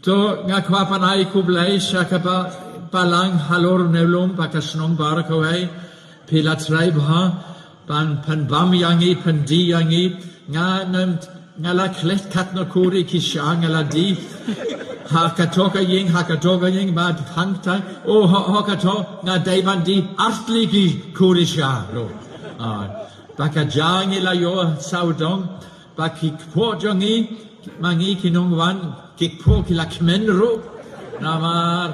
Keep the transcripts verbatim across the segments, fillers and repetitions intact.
To nga kwah ban ai khublei sha kaba balang halor newlum ba ka shnong baroh kawei phi la trei bha ban pynbam ïa ngi, pyndie ïa ngi. Nga nym, nga la klet katno kuri ki sha nga la die. Ha kato ka ïing, ha kato ka ïing, bad hangtai, o ho, ho kato, nga dei ban die artylli ki kuri sha ruh. Ah, ba ka ja ngi la ïoh sawdong, ba ki kpoh jong ngi, ma ngi ki nongwan, ki kpoh ki la kmen ruh. Namar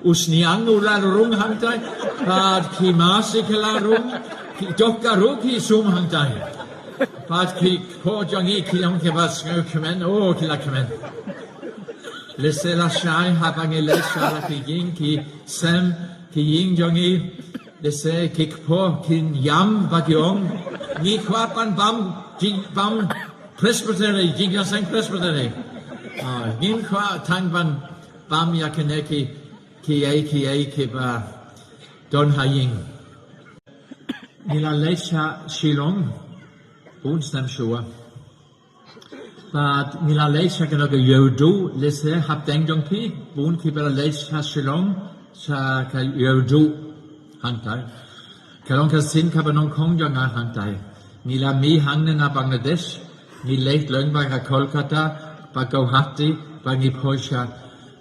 u sniang u la rung hangtai, bad ki masi ki la rung, ki dohkha ruh ki sum hangtai. Bad ki kpoh jong ngi ki long kiba sngewkmen, o ki la kmen. Lehse lashai haba ngi leit sha la ki ïing ki sem ki ïing jong ngi, lehse ki kpoh kin ïam ba ki ong, ngi kwah ban bam, jingbam Presbytery, jingïaseng Presbytery. Ah, ngim kwah tang ban bam ïa kine ki, kiei kiei kiba don ha ïing. Ngi la leit sha Shillong bun snem shuwa. Bad ngi la leit sha kano ka Ïewduh, lehse hapdeng jong phi bun kiba la leit sha Shillong sha ka Ïewduh. Hangtai ka long ka sien kaba nyngkong jong nga hangtai. Ngi la mih hangne na Bangladesh, ngi leit lyngba ka Kolkata bad Guwahati bad ngi poi sha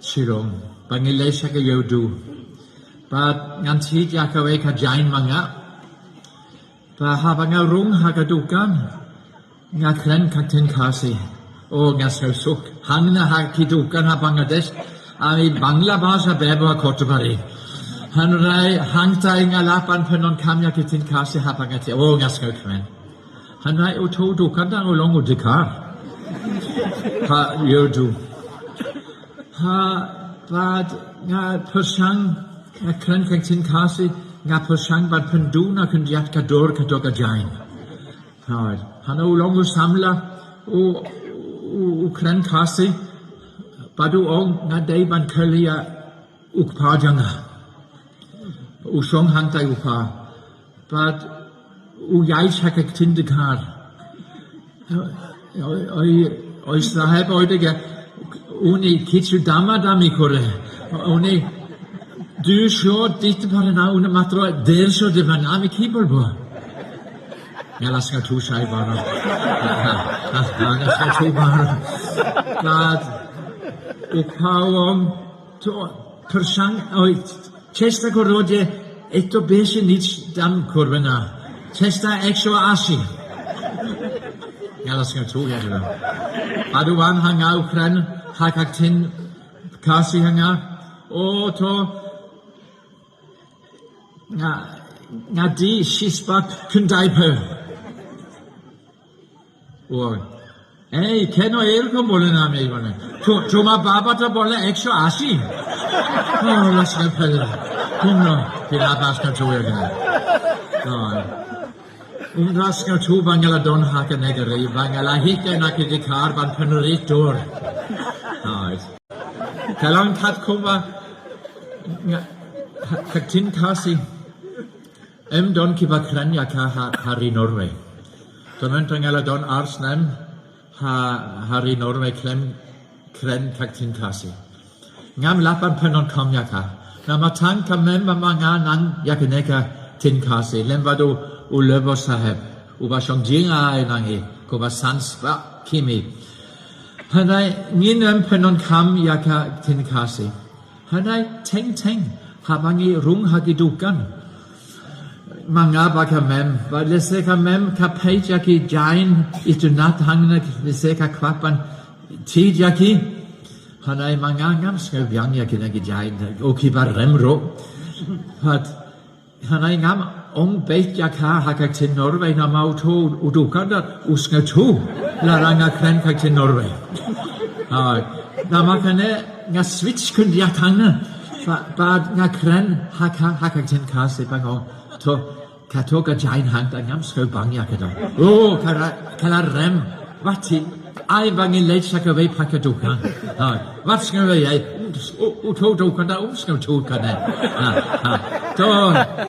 Shillong bad ngi leit sha ka Ïewduh. Bad ngan thied ïa kawei ka jaiñ ma nga. Bad haba nga rung ha ka dukan, nga kren ka ktien Khasi. O nga sngewsuk. Hangne ha ki dukan ha Bangladesh, ami Bangla bhasha ব্যবহার করতে পারি, hynrei hangtai nga lah ban pyndonkam ïa ka ktien Khasi haba nga thied. O nga sngewkmen. Hynrei uto u dukandar u long u dkhar ha Ïewduh. Ha, bad nga pyrshang, nga kren ka ktien Khasi, nga pyrshang ban pynduna khyndiat ka dur kato ka jaiñ. Hooid. Hana u long u samla, u, u, u kren Khasi, bad u ong nga dei ban kylli ïa u kpa jong nga. U shong hangtai u kpa. Bad u ïaid sha ka ktien dkhar. Oi, oi, oi, saheb, oi, dega. Une কিছু দামাদামি করে. Une দুইশো দিতে পারে না, une মাত্র দেড়শো দেবেন। আমি কি বলবো? Nga la sngewthuh shai baroh. Nga la sngewthuh baroh. Bad u kpa u ong, to pyrshang, oi, চেষ্টা করো যে একটু বেশি নিচে দাম করবে না, চেষ্টা একশো আশি। Nga la sngewthuh ïa kata. Bad u wan ha nga u kren ha ka ktien Khasi ha nga. O to, nga, nga die shispah khyndaiphew. ও, এই, কেন এরকম বলেন আমি মানে? তো-, তোমার বাবা তো বলে একশো আশি। ও, রাস্তা ফেলে। তোমরা, কি রাস্তা চলে গেল। তো, un rascal tu ba nga la don ha kane ka ri, ba nga la hikai na ki dkhar ban pynrit dur. Hooid. Ka long katkum ba nga, ha, ka ktien Khasi. Em don kiba kren ïa ka ha, ha ri Norway. Te mynta nga la don ar snem ha, ha ri Norway khlem kren ka ktien Khasi. Ngam lah ban pyndonkam ïa ka. Namar tang ka mem ba ma nga nang ïa kane ka ktien Khasi. Lem bad u, u Lebo Saheb. Uba shong jngai na ngi. Kumba san spah kimi. Hynrei ngin ym pyndonkam ïa ka ktien Khasi. Hynrei teng teng, haba ngi rung ha ki dukan. Ma nga bad ka mem, bad lehse ka mem ka peit ïa ki jaiñ itynnad hangne, lehse ka kwah ban thied ïa ki. Hynrei ma nga ngam sngew biang ïa kine ki jaiñ, o kiba rem ruh. Bad hynrei ngam ong beit ïa ka ha ka ktien Norway namar uto u dukandar u sngewthuh lada nga kren ka ktien Norway. Hooid. Namar kane nga switch khyndiat hangne. Ba, bad nga kren ha ka, ha ka ktien Khasi ba nga ong, to, kato ka jaiñ hangta ngam sngewbang ïa kata. O, ka la, ka la rem. Wat thied, ai ba ngin leit sha kawei pat ka dukan. Hooid. Wat sngewbha ïa, u, u, uto u dukandar um sngewthuh kane. Ha, ha. To.